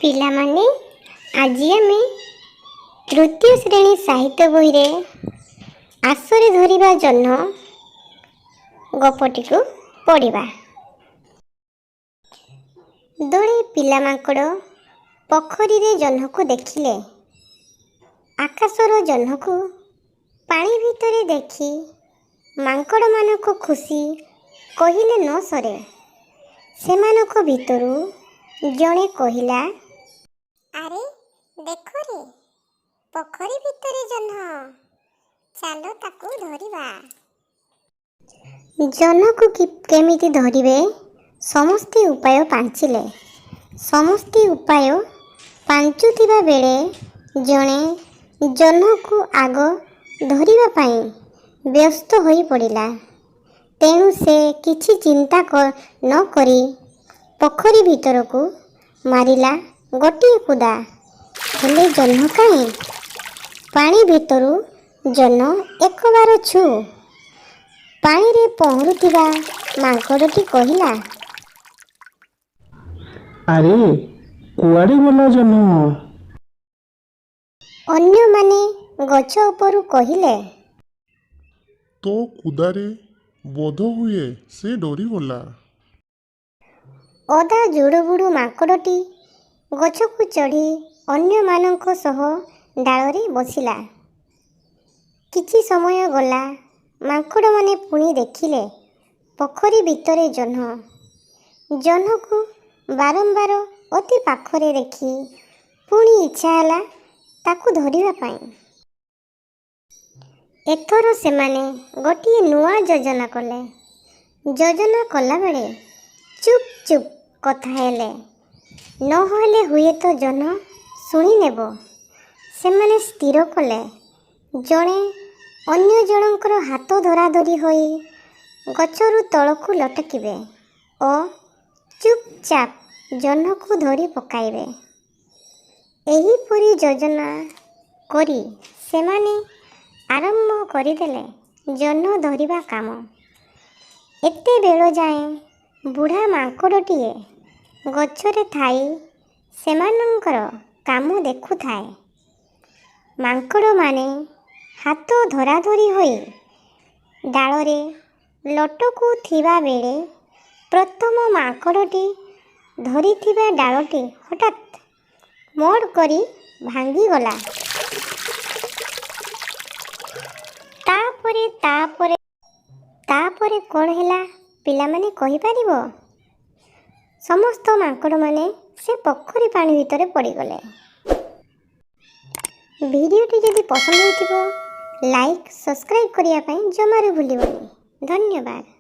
ପିଲାମାନେ, ଆଜି ଆମେ ତୃତୀୟ ଶ୍ରେଣୀ ସାହିତ୍ୟ ବହିରେ ଆସରେ ଧରିବା ଜହ୍ନ ଗପଟିକୁ ପଢ଼ିବା। ଦଳେ ପିଲା ମାଙ୍କଡ଼ ପୋଖରୀରେ ଜହ୍ନକୁ ଦେଖିଲେ। ଆକାଶର ଜହ୍ନକୁ ପାଣି ଭିତରେ ଦେଖି ମାଙ୍କଡ଼ମାନଙ୍କ ଖୁସି କହିଲେ ନ ସରେ। ସେମାନଙ୍କ ଭିତରୁ ଜଣେ କହିଲା, "ଆରେ ଦେଖରେ, ପୋଖରୀ ଭିତରେ ଜହ୍ନ। ଚାଲ ତାକୁ ଧରିବା।" ଜହ୍ନକୁ କେମିତି ଧରିବେ, ସମସ୍ତେ ଉପାୟ ପାଞ୍ଚିଲେ। ସମସ୍ତେ ଉପାୟ ପାଞ୍ଚୁଥିବା ବେଳେ ଜଣେ ଜହ୍ନକୁ ଆଗ ଧରିବା ପାଇଁ ବ୍ୟସ୍ତ ହୋଇପଡ଼ିଲା। ତେଣୁ ସେ କିଛି ଚିନ୍ତା ନ କରି ପୋଖରୀ ଭିତରକୁ ମାରିଲା ଗୋଟିଏ କୁଦା। ହେଲେ ଜହ୍ନ କାହିଁ? ପାଣି ଭିତରୁ ଜହ୍ନ ଏକବାର ଛୁ। ପାଣିରେ ପହଁରୁଥିବା ମାଙ୍କଡ଼ଟି କହିଲା, ଆରେ, କୁଆଡ଼େ ଗଲା ଜହ୍ନ? ଅନ୍ୟମାନେ ଗଛ ଉପରୁ କହିଲେ, ତୋ କୁଦାରେ ବୋଧହୁଏ ସେ ଡରିଗଲା। ଅଧା ଜୁଡ଼ୁବୁଡ଼ୁ ମାଙ୍କଡ଼ଟି ଗଛକୁ ଚଢ଼ି ଅନ୍ୟମାନଙ୍କ ସହ ଡାଳରେ ବସିଲା। କିଛି ସମୟ ଗଲା। ମାଙ୍କଡ଼ମାନେ ପୁଣି ଦେଖିଲେ ପୋଖରୀ ଭିତରେ ଜହ୍ନ। ଜହ୍ନକୁ ବାରମ୍ବାର ଅତି ପାଖରେ ଦେଖି ପୁଣି ଇଚ୍ଛା ହେଲା ତାକୁ ଧରିବା ପାଇଁ। ଏଥର ସେମାନେ ଗୋଟିଏ ନୂଆ ଯୋଜନା କଲେ। ଯୋଜନା କଲାବେଳେ ଚୁପ୍ ଚୁପ୍ କଥା ହେଲେ, ନହେଲେ ହୁଏତ ଜହ୍ନ ଶୁଣିନେବ। ସେମାନେ ସ୍ଥିର କଲେ, ଜଣେ ଅନ୍ୟ ଜଣଙ୍କର ହାତ ଧରାଧରି ହୋଇ ଗଛରୁ ତଳକୁ ଲଟକିବେ ଓ ଚୁପଚାପ୍ ଜହ୍ନକୁ ଧରି ପକାଇବେ। ଏହିପରି ଯୋଜନା କରି ସେମାନେ ଆରମ୍ଭ କରିଦେଲେ ଜହ୍ନ ଧରିବା କାମ। ଏତେବେଳ ଯାଏଁ ବୁଢ଼ା ମାଙ୍କଡ଼ଟିଏ ଗଛରେ ଥାଇ ସେମାନଙ୍କର କାମ ଦେଖୁଥାଏ। ମାଙ୍କଡ଼ମାନେ ହାତ ଧରାଧରି ହୋଇ ଡାଳରେ ଲଟକୁଥିବା ବେଳେ ପ୍ରଥମ ମାଙ୍କଡ଼ଟି ଧରିଥିବା ଡାଳଟି ହଠାତ୍ ମୋଡ଼ କରି ଭାଙ୍ଗିଗଲା। ତାପରେ କ'ଣ ହେଲା, ପିଲାମାନେ କହିପାରିବ? ସମସ୍ତ ମାଙ୍କଡ଼ମାନେ ସେ ପୋଖରୀ ପାଣି ଭିତରେ ପଡ଼ିଗଲେ। ଭିଡ଼ିଓଟି ଯଦି ପସନ୍ଦ ହୋଇଥିବ, ଲାଇକ୍, ସବସ୍କ୍ରାଇବ୍ କରିବା ପାଇଁ ଜମାରୁ ଭୁଲିବନି। ଧନ୍ୟବାଦ।